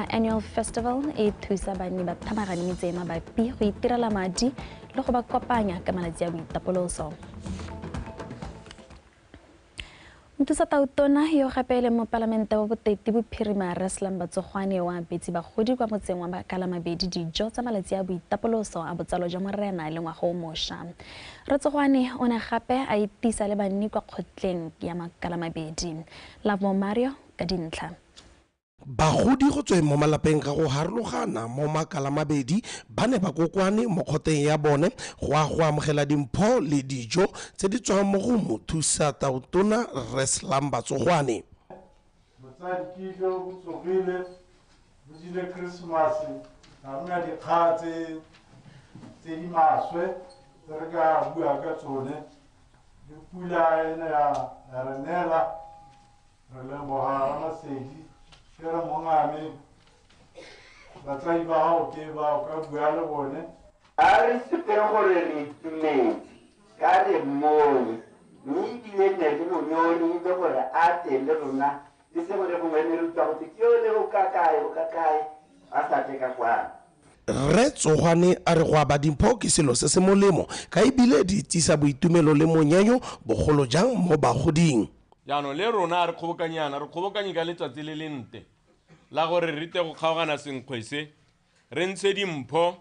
Annual Festival e thusa banni ba thamagane metse e mabapi go itirela madi le go ba kopanya ka malatsi a boitapoloso. Mothusa Tautona yo gape e leng mopalamente wa Boteti Bophirima Rre Slumber Tsogwane wa abetse bagodi kwa motseng wa Makalamabedi dijo tsa malatsi a boitapoloso a botsalo jwa Morena le ngwaga o mošwa. Rre Tsogwane o ne gape a itisa le banni kwa kgotleng ya Makalamabedi. Lovemore Mario ka dintlha. Bagodi go tsweng mo malapeng ka go harologana mo Makalamabedi ba ne ba kokwane mo kgoteng ya bone go a go amogela dimpho le dijo tse di tswang mo go mothusa Tautona Rre Slumber Tsogwane. Botsadi ke jo bo tsogile bo jile Christmas, ga re na dikgang tse di maswe tse re ka bua ka tsone. Le pula ena ya re neela, re leboga Ramasedi. Ke re mongame, batsadi ba gago ke ba o ka bua le bone. A re supeng gore re itumetse ka re mmone, mme ebile ne re mo nyorile gore a tle le rona le sengwe le gongwe ne re utlwa gote ke yone o ka kae, o ka kae, a sa tle ka kwano. Rre Tsogwane a re go aba dimpho ke selo se se molemo ka ebile di tsisa boitumelo le monyenyo bogolo jang mo bagoding. Jaanong le rona re kgobokanyana, re kgobokanye ka letsatsi le le nte la gore re tle go kgaogana senkgwe se, re ntshe dimpho,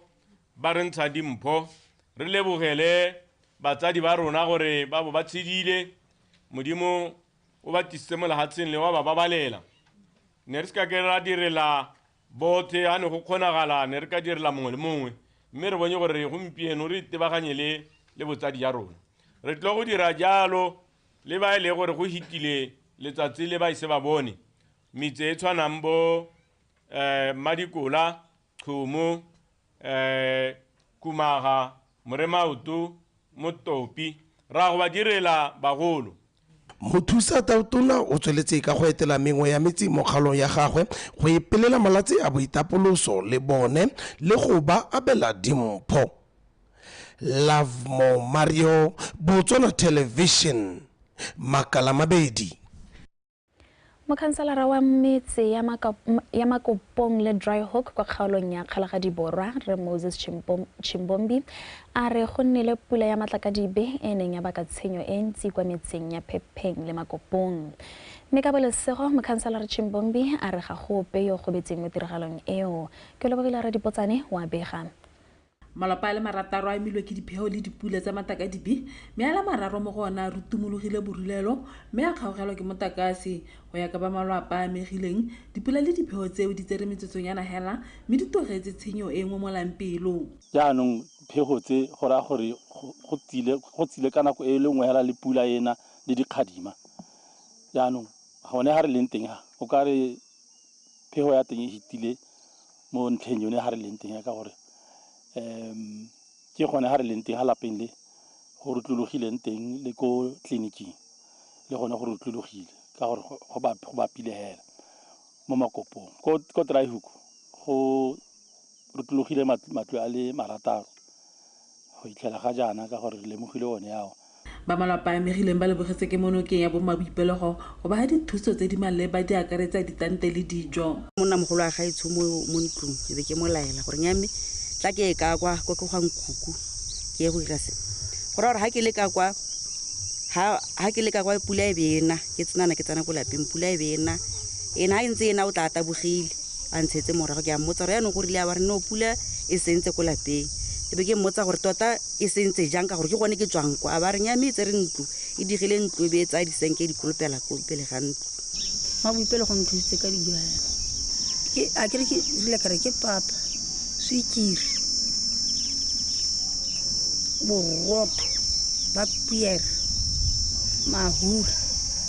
ba re ntsha dimpho, re lebogele batsadi ba rona gore ba bo ba tshedile, Modimo o ba tlisitse mo lefatsheng le wa ba babalela. Ne re se ka ke ra direla bothe, ha ne go kgonagala ne re ka direla mongwe le mongwe, mme re bone gore gompieno re itebaganye le botsadi ya rona. Re tlo go dira jalo le ba e le gore go hitile letsatsi le ba ise ba bone metse e tshwanang bo Madikola, Khumo, Kumaga, Moremaoto, Motopi, ra go ba direla bagolo. Mothusa Tautona o tsweletse ka go etela mengwe ya metse mo kgaolong ya gagwe go ipelela malatsi a boitapoloso le bone le go ba abela dimpho. Lovemore Mario, Botswana Television, Makalamabedi. Mokhanselara wa metse ya Makopong le Dry Hook kwa kgaolong ya Kgalagadi Borwa, Rre Moses Chimbombi, a re go nnile pula ya matlakadibe e neng ya baka tshenyo e ntsi kwa metseng ya Phepheng le Makopong. Mme ka bolesego, mokhanselara Chimbombi a re ga go ope yo gobetseng mo tiragalong eo. Ke lebogile Radipotsane wa bega. Malapa a le marataro a amilwe ke dipheo le dipula tsa matakadibe, mme a le mararo mo go ona a rutumologile borulelo mme a kgaogelwa ke motakase. Go ya ka ba malapa a amegileng, dipula le dipheo tseo di tsere metsotsonyana hela mme di tlogetse tshenyo e ngomolang pelo. Jaanong phego tse go raya gore go tsile ka nako e le nngwe hela le pula ena le dikgadima. Jaanong gone ga re leng teng ga o ka re phego ya teng e hitile mo ntlheng yone ga re leng teng ka gore ke gone ga re leng teng ga lapeng le go rutlologileng teng le ko tleliniking le gone go rutlologile ka gore go bapile hela mo Makopong. Ko Draaihoek go rutlologile matlo a le marataro go itlhela ga jaana ka gore re lemogile one ao. Ba malapa a amegileng ba lebogetse ke monokeng ya bo maboipelego go ba dithuso tse di maleba di akaretsa ditante le dijo. Monna mogolo wa gaetsho mo ntlong e be ke mo laela gore nyame tla ke ka kwa kwa ke gwa nkuku ke ye go dira se. Go raya gore ha ke le ka kwa, ha ke le ka kwa pula e be ena, ke tsenana ke tsena ko lapeng pula e be ena. Ena ha e ntse ena o tla tabogile a ntshetse morago ke a mmotsa gore yaanong go rile a ba re no pula e sentse ko lapeng. E be ke mmotsa gore tota e sentse jang ka gore ke gone ke tswang kwa, a ba re nyame e tsere ntlo, e digile ntlo e be e tsaya disenke e di kolopela ko pele ga ntlo. Maboipelo go nthusitse ka dijo hela. Ke a ke re ke rile ka re ke papa, swikiri, borotho ba piere, mahura,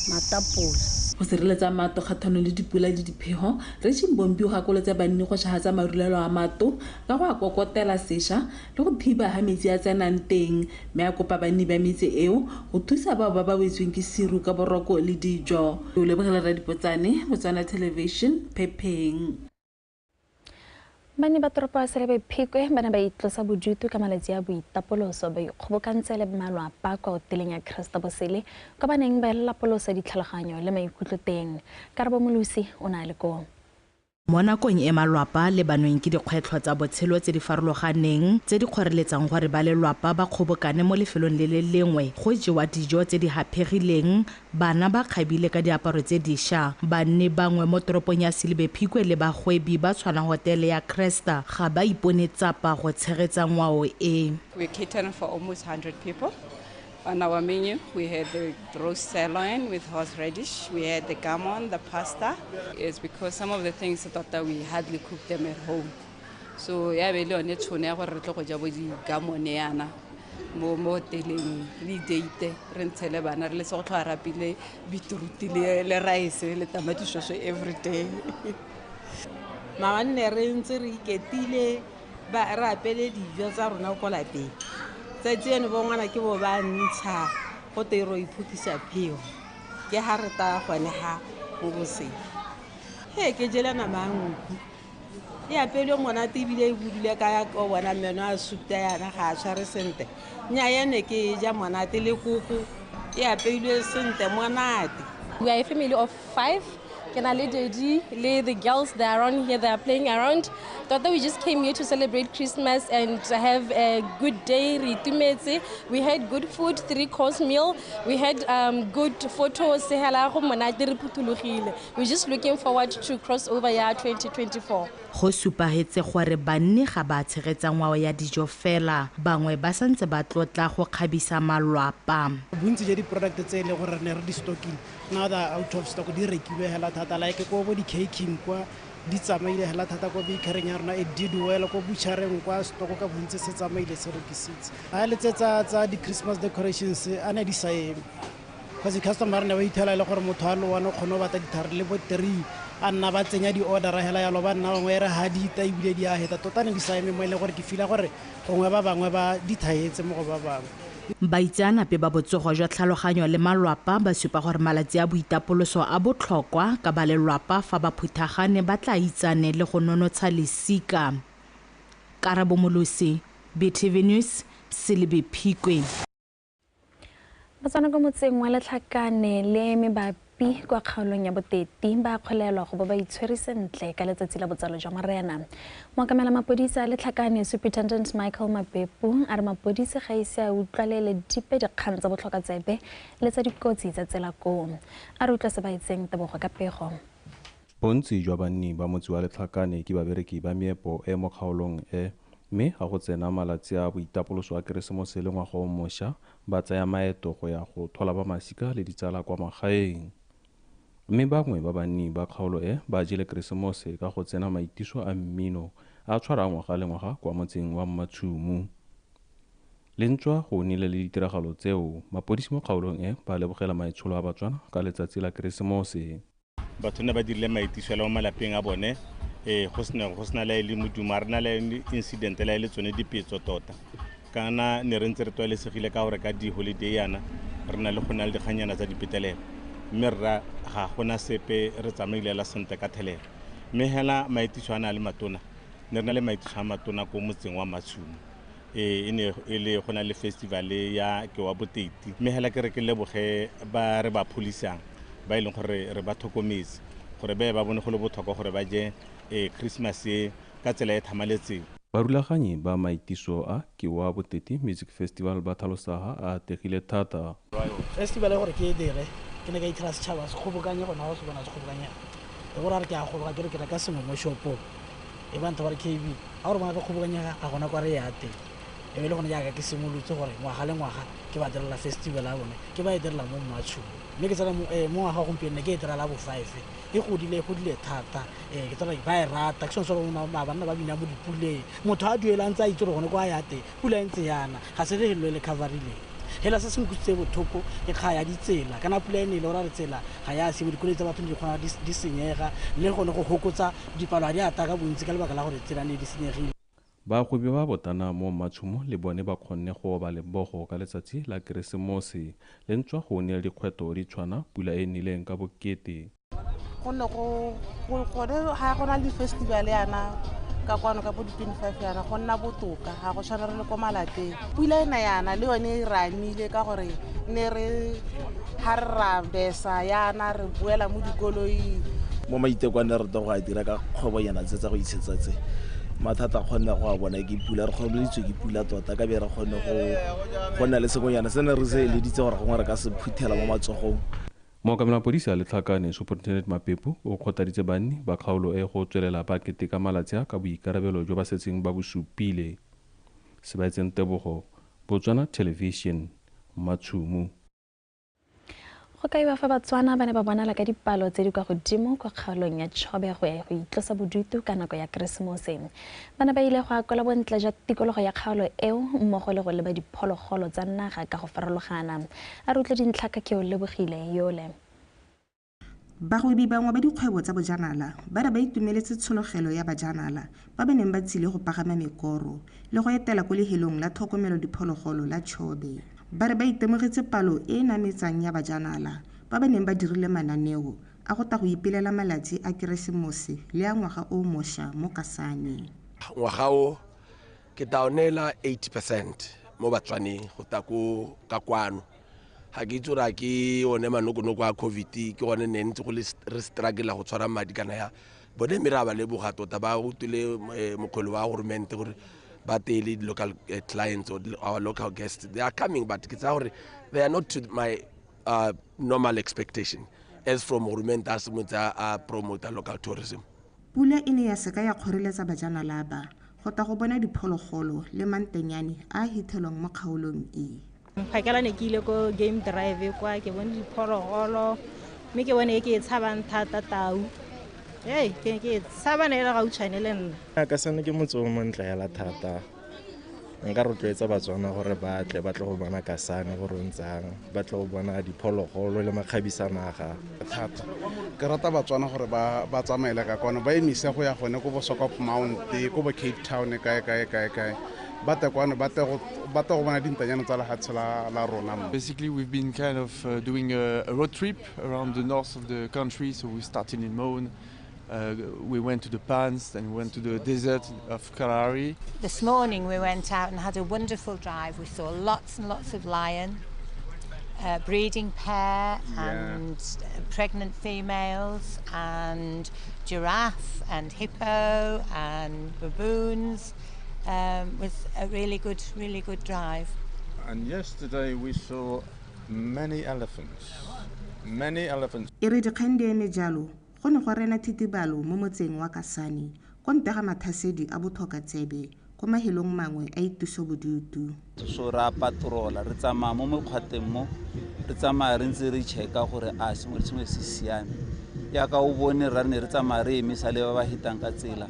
matapola. Go sireletsa matlo kgatlhanong le dipula le diphego, Rre Chimbombi o gakolotse banni go shagatsa marulelo a matlo ka go a kokotela sešwa le go thiba ha metsi a tsenang teng, mme a kopa banni ba metse eo go thusa bao ba ba wetsweng ke seru ka boroko le dijo. O lebogela Radipotsane, Botswana Television, Phepheng. Banni ba toropo ya Selebi Phikwe ba ne ba itlosa bodutu ka malatsi a boitapoloso ba ikgobokantse le malwapa kwa hoteleng ya Cresta Bosele kwa ba neng ba lapolosa ditlhaloganyo le maikutlo teng. Karabo Molosi o ne a le koo. Mo nakong e malwapa le banweng ke dikgwetlho tsa botshelo tse di farologaneng tse di kgoreletsang gore ba lelwapa ba kgobokane mo lefelong le le lengwe go jewa dijo tse di haphegileng, bana ba kgabile ka diaparo tse dišwa. Banni bangwe mo toropong ya Selebi Phikwe le bagwebi ba tshwana hotele ya Cresta ga ba ipone tsapa go tshegetsa ngwao e. We're catering for almost 100 people. On our menu, we had the roast sirloin with horseradish, we had the gammon, the pasta. It's because some of the things that we hardly cook them at home. So ya be le yone tšhono ya gore re tle go ja bo di-gammon yana mo hoteleng re date re ntshele bana re le se go tlhoa rapile beetroot le rice le tamati sauce every day. Mabanne re ntse re iketile ba re apele dijo tsa rona ko lapeng. Tsatsi eno bo ngwana ke bo ba ntsha go te ro iphutisa pheo ke ha re ta gone ha mo boseng. He ke jela nama ya nku e apelwe monate ebile e budule ka ya o bona meno a suta yana ga a tshware sentle. Nya ene ke ja monate le koko e apeilwe sentle monate. We are a family of 5. Ke na le daddy, le the girls that are around here, they are playing around. Tota, we just came here to celebrate Christmas and have a good day. Re itumetse. We had good food, 3-course meal. We had good photos. Hela go monate re phuthologile. We're just looking forward to cross over year 2024. Go supagetse gore banni ga ba tshegetsa ngwao ya dijo fela, bangwe ba santse ba tlotla go kgabisa malwapa. Bontsi jwa di-product tse e leng gore re ne re di stockile, now they are out of stock, di rekilwe hela thata, like ko bo di-caking kwa di tsamaile hela thata, ko bakeryng ya rona e did well, ko butchereng kwa stock ka bontsi se tsamaile se rekisitse. Ha le tse tsa di-Christmas decorations a ne di sa eme, because di-customer ne ba ithela e le gore motho a le one o kgone go batla dithari le bo 3 a nna ba tsenya di-order hela yalo ba nna bangwe e re ha di ita ebile di a heta tota ne di sa eme mo e leng gore ke feel-a gore gongwe ba bangwe ba di thaetse mo go ba bangwe. Baitseanape ba botsogo jwa tlhaloganyo le malwapa ba supa gore malatsi a boitapoloso a botlhokwa ka ba lelwapa fa ba phuthagane ba tla itsane le go nonotsha lesika. Karabo Molosi, BTV News, Selebi Phikwe. Batswana ko motseng wa Letlhakane le mebapi kwa kgaolong ya Boteti ba kgolelwa go bo ba itshwere sentle ka letsatsi la botsalo jwa Morena. Mookamela mapodisa a Letlhakane Superintendent Michael Mapepu a re mapodisi ga ise a utlwalele dipe dikgang tsa botlhokatsebe le tsa dikotsi tsa tsela koo. A re utlwa se ba itseng Tebogo ka pego. Bontsi jwa banni ba motse wa Letlhakane ke babereki ba meepo e mo kgaolong e, mme ga go tsena malatsi a boitapoloso a Keresemose le ngwaga o mošwa ba tsaya maeto go ya go thola ba masika le ditsala kwa magaeng. Mme bangwe ba banni ba kgaolo e ba jele Keresemose ka go tsena maitiso a mmino a tshwara ngwaga le ngwaga kwa motseng wa Mmatshumu. Le ntswa go nnile le ditiragalo tseo, mapodisi mo kgaolong e ba lebogela maitsholo a Batswana ka letsatsi la Keresemose. Batho ne ba dirile maitiso mo malapeng a bone, go sena le le modumo, a re na le incident le le tsone dipetso tota. Kana ne re ntse re tlwaelesegile ka gore ka di-holiday yana re na le go na le dikganyana tsa dipetelelo, mme rra ga gona sepe, re tsamaile la sentle ka thelelo. Mme hela maitiso a na le matona, ne re na le maitiso a matona ko motseng wa Matshumo, e ne e le go na le festival ya ke wa Boteti. Mme hela ke re ke leboge ba re ba pholisang ba e leng gore re ba tlhokometse gore ba bone go le botlhokwa gore ba je Christmas e ka tsela e thamaletseng. Barulaganyi ba maitiso a ke wa Boteti Music Festival ba tlhalosa ha a ategile thata. Festival e gore ke e dire, ke ne ka ithela setšhaba se kgobokanye gona go se bona se kgobokanyana. E gore a re ke a gologa ke re ke reka sengwe mo shopong, e ba ntho ba re KB ga gore bona re kgobokanyega ga gona kwa re ya teng. E be le gone jaaka ke simolotse gore ngwaga le ngwaga ke ba direla festival ya bone, ke ba e direla mo Mmatshumo. Mme ke tsena mo ngwaga gompieno ne ke e direla la bo 5, e godile thata. Ke tsena ba e rata, ke sone se bona banna ba bina mo dipuleng, motho a duelang tsa itse gore gone kwa ya teng pula e ntse yana, ga se re le coverile. Hela se se nkusitse botlhoko ke kga ya ditsela, kana pula e nele ora re tsela ga ya siama, dikoloi tsa batho di kgona di senyega, le gone go hokotsa dipalo ga di ata ka bontsi ka lebaka la gore tsela ne di senyegile. Bagwebi ba botana mo Mmatshumo le bone ba kgonne go oba lebogo ka letsatsi la Keresemose, le ntswa go ne le dikgwetlho di tshwana pula e nnileng ka bokete. Gonne go gone ga go na le festival yana ka kwano ka bo di-25 yana go nna botoka, ga go tshwana re le ko malapeng. Pula ena yana le yone e re amile ka gore ne re ha re ra besa yana re boela mo dikoloing, Mo maitekwane re go a dira ka kgwebonyana tse tsa go itshetsa tse mathata a kgonne go a bona ke pula, re kgoreleditswe ke pula tota ka be re kgonne go nna le sengwenyana se ne re se eleditse gore gongwe re ka se phuthela mo matsogong. Mookamela mapodisi a Letlhakane Superintendent Mapepu o kgothaditse banni ba kgaolo e go tswelela ba keteka malatsi a ka boikarabelo jo ba setseng ba bo supile. Sebaetseng Tebogo, Botswana Television, Matshumu. Go kaiwa fa Batswana ba ne ba bonala ka dipalo tse di kwa godimo kwa kgaolong ya Chobe go ya go itlosa bodutu ka nako ya Keresemose. Ba ne ba ile go akola bontle jwa tikologo ya kgaolo eo mmogo le go leba diphologolo tsa naga ka go farologana. A re utlwe dintlha ka ke o lebogile yole. Bagwebi bangwe ba dikgwebo tsa bojanala ba re ba itumeletse tshologelo ya bajanala ba ba neng ba tsile go pagama mekoro le go etela ko lehelong la tlhokomelo diphologolo la Chobe. Ba re ba itemogetse palo e e nametsang ya bajanala ba ba neng ba dirile mananeo a go tla go ipelela malatsi a Keresemose le a ngwaga o mošwa mo Kasane. Ngwaga o ke tla o neela 80% mo Batswaneng go tla ko ka kwano. Ga ke itse gore a ke one manokonoko a COVID ke gone ne ntse go le re struggle go tshwara madi kana ya bone, mme re a ba leboga tota ba utlwile mokgwele wa goromente gore ba teele local clients or our local guests. They are coming, but ke tsaya gore they are not to my normal expectation as from goromente a simotse a promote local tourism. Pula e ne ya seka ya kgoreletsa bajanala ba go tla go bona diphologolo le mantenyane a a hithelwang mo kgaolong e. Phakela ne ke ile ko game drive kwa ke bone diphologolo mme ke bone e ke e tshabang thata tau. Ei, ke ke tshaba ne le gautshwane le nna. Kasane ke motse o montle hela thata. Nka rotloetsa Batswana gore ba tle ba tle go bona Kasane gore o ntsang, ba tle go bona diphologolo le makgabisa naga. Thata. Ke rata Batswana gore ba tsamaele ka kwano, ba emise go ya gone ko bo Swakop Mount, ko bo Cape Town kae kae kae kae. Ba tle kwano, ba tle go bona dintanyana tsa lefatshe la rona mo. Basically we've been kind of doing a road trip around the north of the country, so we started in Maun. We went to the pans and we went to the desert of Kalahari. This morning we went out and had a wonderful drive. We saw lots and lots of lion, breeding pair and pregnant females and giraffe and hippo and baboons. Was a really good, really good drive. And yesterday we saw many elephants. Many elephants. E re dikgang di eme jalo, go ne go rena thitibalo mo motseng wa Kasane ko ntle ga mathasedi a botlhokatsebe ko mahelong mangwe a itusobodutu. So re a patrola, re tsamaya mo mekgwateng mo, re tsamaya re ntse re checka gore a sengwe le sengwe se siame. Jaaka o bone ra ne re tsamaya re emisa le ba ba hetang ka tsela,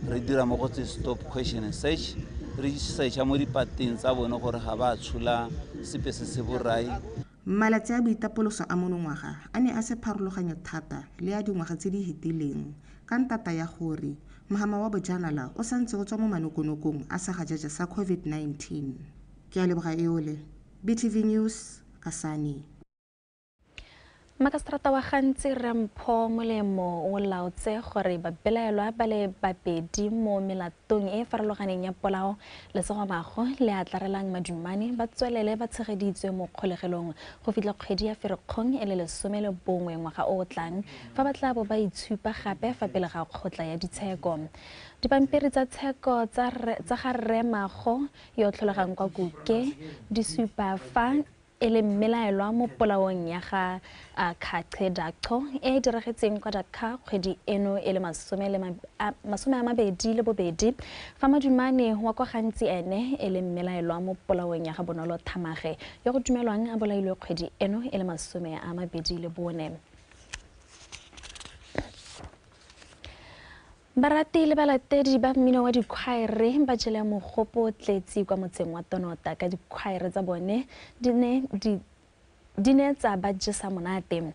re dira mo go tse stop question and search, re searcha mo dipateng tsa bone gore ga ba tshola sepe se se borai. Malatsi a boitapoloso a monongwaga a ne a se pharologanyo thata le a dingwaga tse di fetileng ka ntata ya gore mohama wa bojanala o santse o tswa mo manokonokong a segajaja sa COVID-19. Ke a leboga Eole, BTV News, Kasane. Makaseterata wa Gantsi Rre Mpho Molemo o laotse gore babelaelwa ba le babedi mo melatong e e farologaneng ya polao le segwamago le a tlarelang Madumane ba tswelele ba tshegeditswe mo kgolegelong go fitlha kgwedi ya Ferikgong e le 11 ngwaga o o tlang fa ba tla bo ba itshupa gape fa pele ga kgotla ya ditsheko. Dipampiri tsa tsheko tsa ga Rre Mago yo o tlholegang kwa Kuke di supa fa e le mmelaelwa mo polaong ya ga Khache Dacho e e diragetseng kwa Dakar kgwedi eno e le 22 fa Madumane wa kwa Gantsi ene e le mmelaelwa mo polaong ya ga Bonolo Thamage yo go dumelwang a bolailwe kgwedi eno e le 24. Barati le balatedi ba mmino wa dikhwaere ba jele mogopo tletsi kwa motseng wa Tonota ka dikhwaere tsa bone di ne tsa ba jesa monate.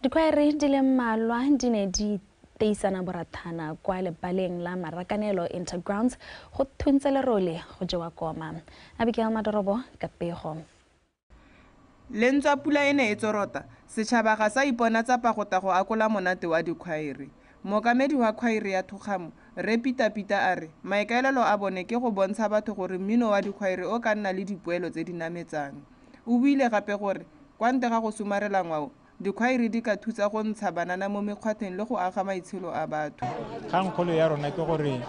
Dikhwaere di le mmalwa di ne di teisana borathana kwa lebaleng la Marakanelo Intergrounds go thuntse lerole go jewa koma. Abigail Madorobo ka pego. Le ntswa pula e ne e tsorota, setšhaba ga sa ipona tsapa go ta go akola monate wa dikhwaere. Mookamedi wa khwaere ya Thokgamo, Rre Peter Peter a re maikaelelo a bone ke go bontsha batho gore mmino wa dikhwaere o ka nna le dipoelo tse di nametsang. O buile gape gore kwa ntle ga go somarela ngwao, Dikhwaere di ka thusa go ntsha banana mo mekgwatheng le go aga maitsholo a batho. Kgangkgolo ya rona ke gore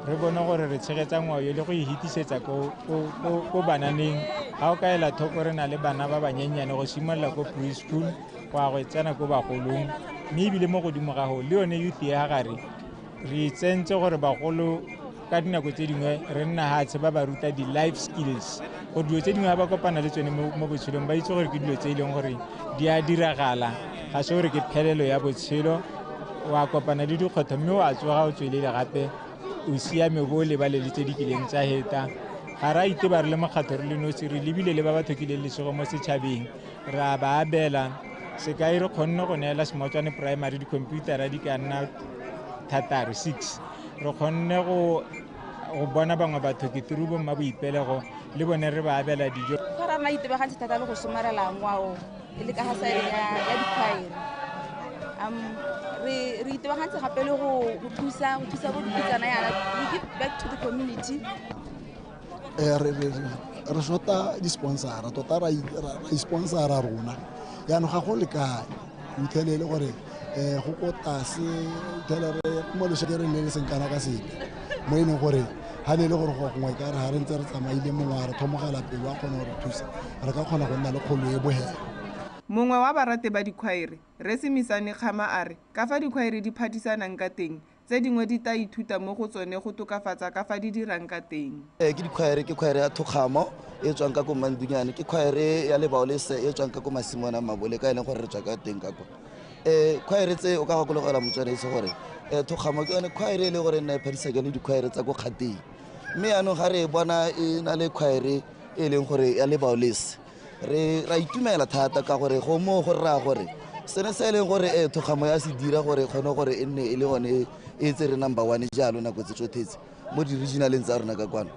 re bone gore re tshegetsa ngwao le go e hitisetsa ko bananeng. Ga o ka ela thoko re na le bana ba banyenyane go simolola ko preschool go ya go tsena ko bagolong, mme ebile mo godimo ga go le yone youth ya gare re tsentse gore bagolo ka dinako tse dingwe re nna hatshe ba ba ruta di-life skills, gore dilo tse dingwe ga ba kopana le tsone mo botshelong ba itse gore ke dilo tse e leng gore di a diragala, ga se gore ke phelelo ya botshelo. Wa kopana le dikgwetlho mme wa tsoga o tswelele gape o siame bo lebale le tse di kileng tsa heta. Ga re a iteba re le mokgatlho re le nosi, re lebile le ba ba tlhokileng lesego mo setšhabeng, re a ba abela. Sekai re kgonne go neela Semotswane Primary dikhomputara di ka nna 6, re kgonne go bona bangwe batho ke turu bo mma boipelego le bone re ba abela dijo. Fa rona itebagantse thata le go somarela ngwao e le ka ga saene ya dikhwaere. Re itebagantse gape le go thusa bo dikhutsana yana, we give back to the community. Re shota di-sponsora tota, ra i-sponsora rona, jaanong ga go lekane. O itlhele e le gore go ko tlase, itlhele re mo lešekereng le le seng kana ka sepe, mo e leng gore ga ne e le gore gongwe ka re ga re ntse re tsamaile mongwe a re thomogela pelo a kgona go re thusa, re ka kgona go nna le kgolo e bohela. Mongwe wa barati ba dikhwaere, Resimisane Kgama, a re ka fa dikhwaere di phadisanang ka teng, tse dingwe di tla ithuta mo go tsone go tokafatsa ka fa di dirang ka teng. Ke dikhwaere, ke khwaere ya Thokgamo e tswang ka ko Mandunyane, ke khwaere ya Lebaolese e tswang ka ko Masimong a Mabole, ka e leng gore re tswa ka teng ka kwa. Khwaere tse o ka gakologela Motswana itse gore Thokgamo ke yone khwaere e le gore nna e phadisa ke le dikhwaere tsa ko Kgateng, mme yaanong ga re e bona e na le khwaere e leng gore ya Lebaolese, re ra itumela thata ka gore go moo go raya gore sene se e leng gore Thokgamo ya se dira gore kgone gore e nne e le gone e tsere number 1 jalo nako tse tsotlhe mo di-regionaleng tsa rona ka kwano.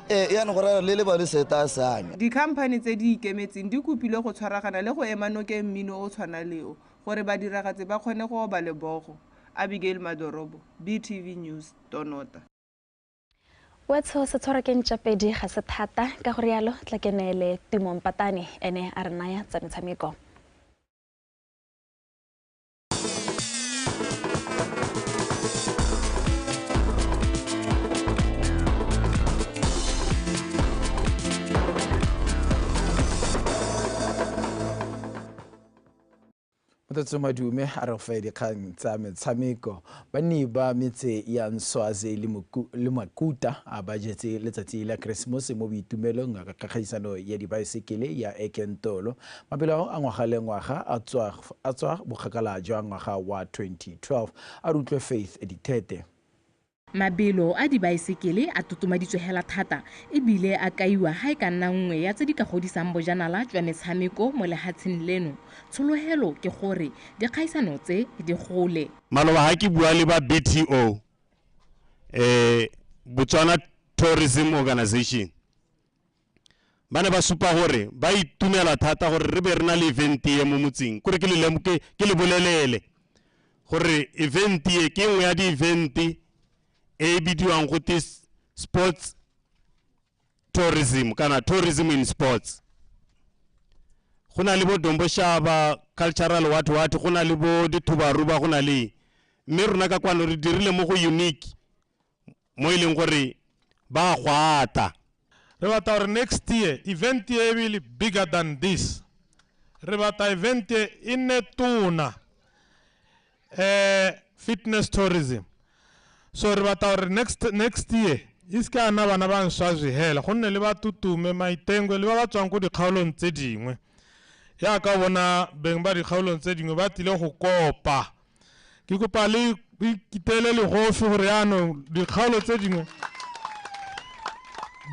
Yaanong go raya le Lebaolese ta sanya. Dikhamphane tse di ikemetseng di kopile go tshwaragana le go ema nokeng mmino o tshwana leo gore badiragatsi ba kgone go oba lebogo. Abigail Madorobo, BTV News, Tonota. Wetsho se tshwara ke ntšapedi ga se thata, ka go rialo tla ke neele Tumo Mpatane ene a re naya tsa metshameko. Mothatso Madume a re fa dikgang tsa metshameko. Banni ba metse ya Nswazi le Makuta a ba jetse letsatsi la Keresemose mo boitumelong ka kgaisano ya dibaesekele ya Ekentolo. Mabelo a ngwaga le ngwaga a tswa bokgakala jwa ngwaga wa 2012. A re utlwe Faith Dithete. Mabelo a dibaesekele a totomaditswe hela thata ebile a kaiwa ga e ka nna nngwe ya tse di ka godisang bojanala jwa metshameko mo lehatsheng leno. Tshologelo ke gore dikgaisano tse di gole. Maloba ha ke bua le ba BTO, Botswana Tourism Organization, ba ne ba supa gore ba itumela thata gore re be re na le event e mo motseng. Kore ke le bolelele gore event e ke nngwe ya di-event e bidiwang go te sports tourism kana tourism in sports. Go na le bo Domboshaba cultural what what, go na le bo dithubaruba, go na le mme rona ka kwano re dirile mo go unique mo e leng gore ba gwata. Re batla gore next year event e will bigger than this. Re batla event e nne tona, fitness tourism. So re batla gore next year e se ka nna bana ba Nswazi hela, gonne le ba Tutume, Maitengwe le ba ba tswang ko dikgaolong tse dingwe. Yaka bona beng ba dikgaolong tse dingwe ba tlile go kopa. Ke kopa le kitele legofi gore yaanong dikgaolo tse dingwe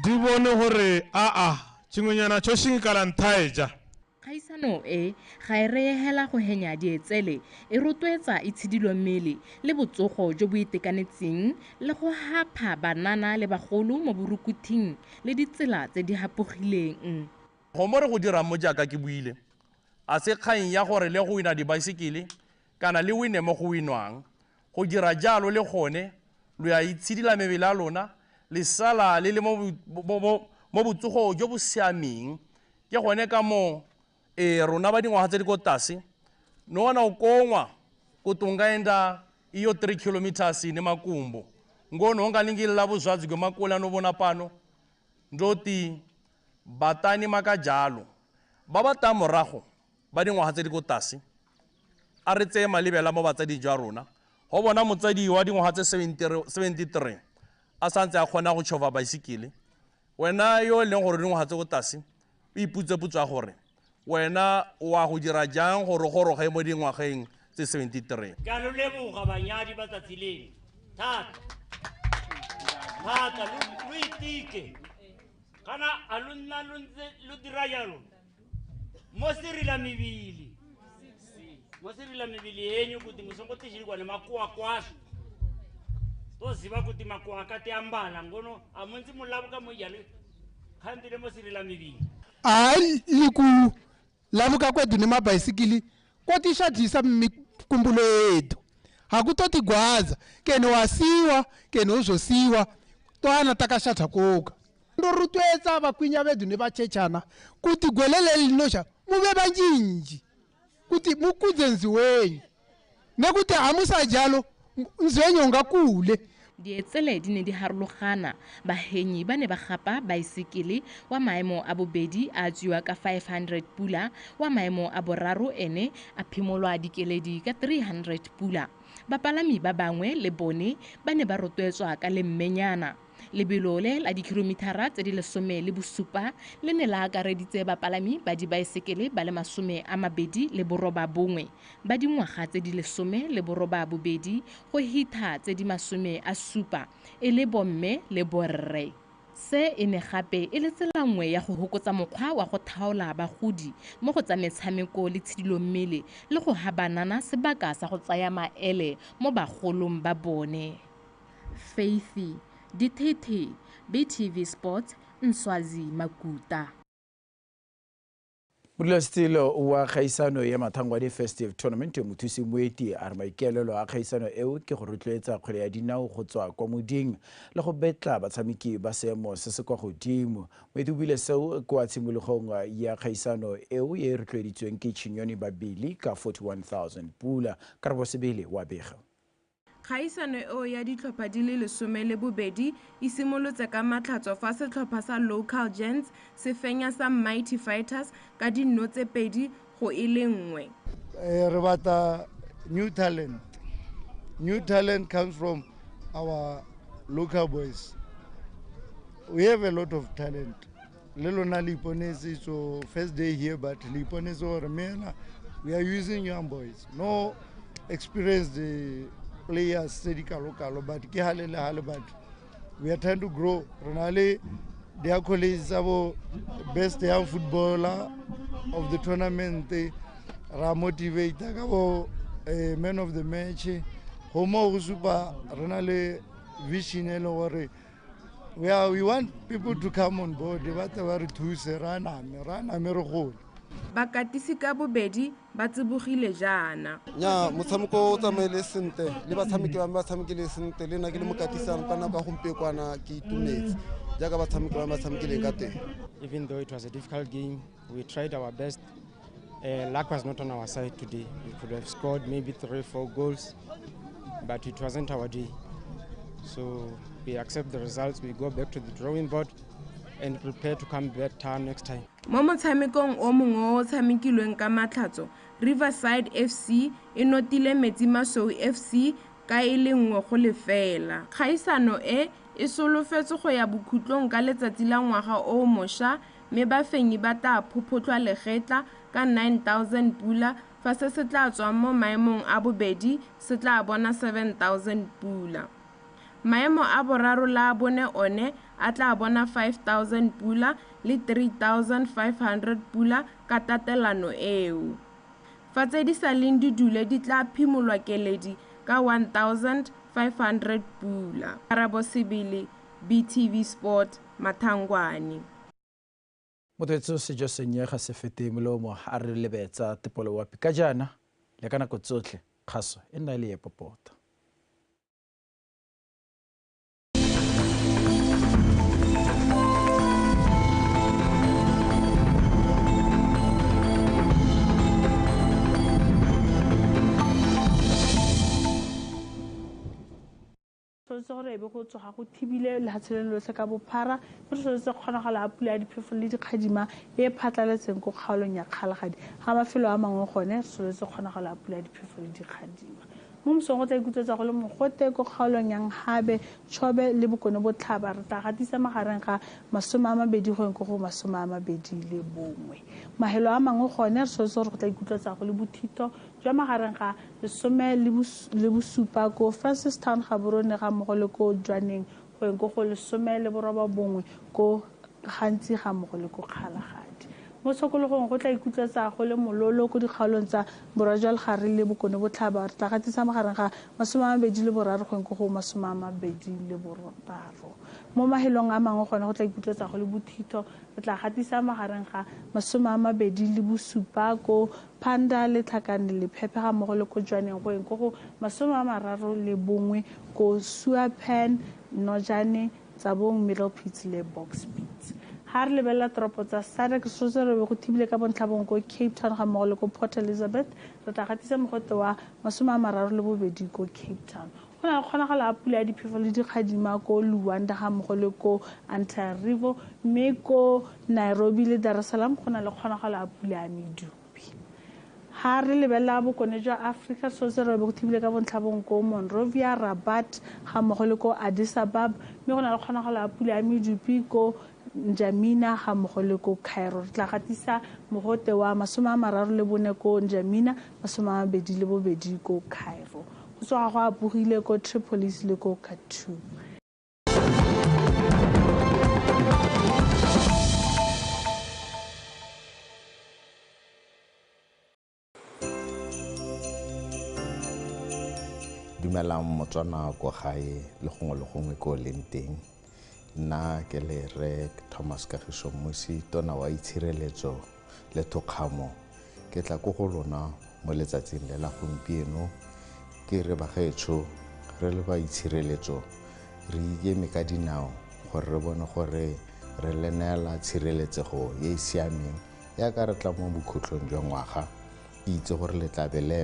di bone gore aa tshingwenyana tsho shinkalanthaeja. Kgaisano e ga e reegela go henya dietsele, e rotloetsa itshidilo mmele le botsogo jo bo itekanetseng le go hapha banana le bagolo mo borukuthing le ditsela tse di hapogileng. Go mo re go dirang mo jaaka ke buile, a se kgang ya gore le go wina dibaesekele kana le wine mo go winwang. Go dira jalo le gone lo ya itshidila mebele ya lona, le sala le le mo botsogo jo bo siameng. Ke gone ka moo rona ba dingwaga tse di ko tlase Noona ukongwa kuti ungaenda iyo 3 kilometers nemakumbo. Ngono ungalingilila buzwadzi gwemakule anovona pano ndoti batani makajalo ba ba tang morago ba dingwaga tse di ko tlase a re tseye malebela mo batsading jwa rona go bona motsadi wa dingwaga tse 73 a santse a kgona go tšhova baesekele. Wena yo e leng gore dingwaga tse ko tlase o iputse potso ya gore wena wa go dira jang gore goroge mo dingwageng tse 73. Ke a lo leboga banyadi ba tsatsi leno thata thata, lo itike kana a lo nna lo ntse lo dira jalo mo serila mebili, mo serila mebili yenyu kuti musongotishirikwa nemakuwa kwazvo toziva kuti makuwa akati ambala ngono amuntsi mulavuka mujalo khandile mo serila mebili. A liku lavuka kwedu nemabhayisikili kotishadisa mikumbulo yedu hakutotigwaza kene wasiwa kene uzosiwa toana takashatha koka ndorutwetsa vakwinya vedu nevachechana kuti gwelele linosha muve vanjinji kuti mukudze nzi wenyu nekuti hamusajalo nzi wenyu ungakule. Dietsele di ne di harologana, bahenyi ba ne ba gapa baesekele wa maemo a bobedi a tswiwa ka 500 pula, wa maemo a boraro ene a phimolwa dikeledi ka 300 pula. Bapalami ba bangwe le bone ba ne ba rotloetswa ka lemmenyana. Lebelo le la dikilomitara tse di 17 le ne la akareditse bapalami ba dibaesekele ba le 29 ba dingwaga tse di 18 go hitha tse di 70 e le bomme le borre. Se e ne gape e le tsela nngwe ya go hokotsa mokgwa wa go thaola bagodi mo go tsa metshameko le tshidilommele le go ha banana sebaka sa go tsaya maele mo bagolong ba bone. Faithy DTT, BTV Sports, Nswazi Makuta. Modulasetilo wa kgaisano ya Mathangwane Festive Tournament Mothusi Moeti a re maikaelelo a kgaisano eo ke go rotloetsa kgwele ya dinao go tswa kwa moding le go betla batshameki ba seemo se se kwa godimo. Moeti o buile seo kwa tshimologong ya kgaisano eo e rotloeditsweng ke Chinyoni Babili ka 41,000 pula. Karabo Sebele wa bega. Kgaisano eo ya ditlhopha di le 12 e simolotse ka matlhatso fa setlhopha sa Local Gents se fenya sa Mighty Fighters ka 2-1. Re batla new talent. New talent comes from our local boys. We have a lot of talent. Le lona le iponetse, so first day here, but le iponetse gore mela we are using young boys. No experienced players tse di kalo-kalo, but ke hale le hale, but we are trying to grow. Re na le di accolades tsa bo best young footballer of the tournament, ra motivate ka bo man of the match. Go mo go supa re na le vision e le gore we want people to come on board, ba tle ba re thuse, ra name re gole. Bakatisi ka bobedi ba tsibogile jaana. Nya motshameko o tsamaile sentle le batshameki ba ba tshamekile sentle, le nna ke le mokatisang ka nako ya gompieno ke itumetse jaaka batshameki ba ba tshamekileng ka teng. Even though it was a difficult game, we tried our best. Luck was not on our side today. We could have scored maybe 3-4 goals, but it wasn't our day. So we accept the results, we go back to the drawing board and prepare to come better next time. Mo motshamekong o mongwe o tshamekilweng ka matlhatso, Riverside FC e notile Metsi Masou FC ka e le 1-0. Kgaisano e e solofetswe go ya bokhutlong ka letsatsi la ngwaga o mošwa, mme bafenyi ba tla phophotlwa legetla ka 9,000 pula, fa se se tla tswang mo maemong a bobedi se tla bona 7,000 pula. Maemo a boraro la bone one a tla bona 5,000 pula le 3,500 pula ka tatelano eo. Fa tse di sa leng di dule di tla phimolwa keledi ka 1,500 pula. Karabo Sebele, BTV Sport, Mathangwane. Motho sejo senyega se fete molomo a re lebetsa tepolo wa ka jaana le ka nako tsotlhe kgaso e nna le e popota. soletse gore ebe go tsoga go thibile lehatshe leno lotlhe ka bophara, mme re soletse kgonagalo ya pula ya diphefo le dikgadima e phatlaletseng ko kgaolong ya Kgalagadi. Ga mafelo a mangwe gone re soletse kgonagalo ya pula ya diphefo le dikgadima. Mo mosong go tla ikutlwetsa go le mogote ko kgaolong ya Nhabe, Chobe le Bokone Botlhaba. Re tla gatisa magareng ga 20 go go 21. Mahelo a mangwe gone re soletse gore go tla ikutlwetsa go le bothito jwa magareng ga 17 ko Francistown, Gaborone ga mmogo le ko Jwaneng go go 19 ko Gantsi ga mmogo le ko Kgalagadi. Mo tshokologong go tla ikutlwetsa go le mololo ko dikgaolong tsa Borwa jwa Legare le Bokone Botlhaba. Re tla gatisa magareng ga 23 go go 26. Mo mahelong a mangwe gone go tla ikutlwetsa go le bothito. Re tla gatisa magareng ga 27 ko Phanda le Tlhakane le Phephe ga mmogo le ko Jwaneng go go 31 ko Suapan, Nojane, Tsabong, Middlepits le Bokspits. Ha re lebelela toropo tsa SADC, re setse re be go thibile ka bontlhabongwe ko Cape Town ga mmogo le ko Port Elizabeth. Re tla gatisa mogote wa 32 ko Cape Town. Go na le kgonagalo ya pula ya diphefo le dikgadima ko Luanda ga mmogo le ko Antananarivo, mme ko Nairobi le Dar es Salaam go na le kgonagalo ya pula ya medupi. Ha re lebelela bokone jwa Afrika, re setse re be go thibile ka bontlhabongwe ko Monrovia, Rabat ga mmogo le ko Addis Ababa, mme go na le kgonagalo ya pula ya medupi ko N'Djamena ga mmogo le ko Cairo. Re tla gatisa mogote wa 34 ko N'Djamena, 22 ko Cairo. Go tsoga go apogile ko Tripolis le ko Khartoum. Dumelang Motswana ko gae le gongwe le gongwe ko leng teng. Nna ke le Rre Thomas Kagiso Mmusi, tona wa itshireletso le thokgamo. Ke tla ko go lona mo letsatsing le la gompieno ke re bagaetsho re le ba itshireletso re ikeme ka dinao gore re bone gore re le neela tshireletsego e e siameng yaka re tla mo bokhutlong jwa ngwaga. Ke itse gore le tla be le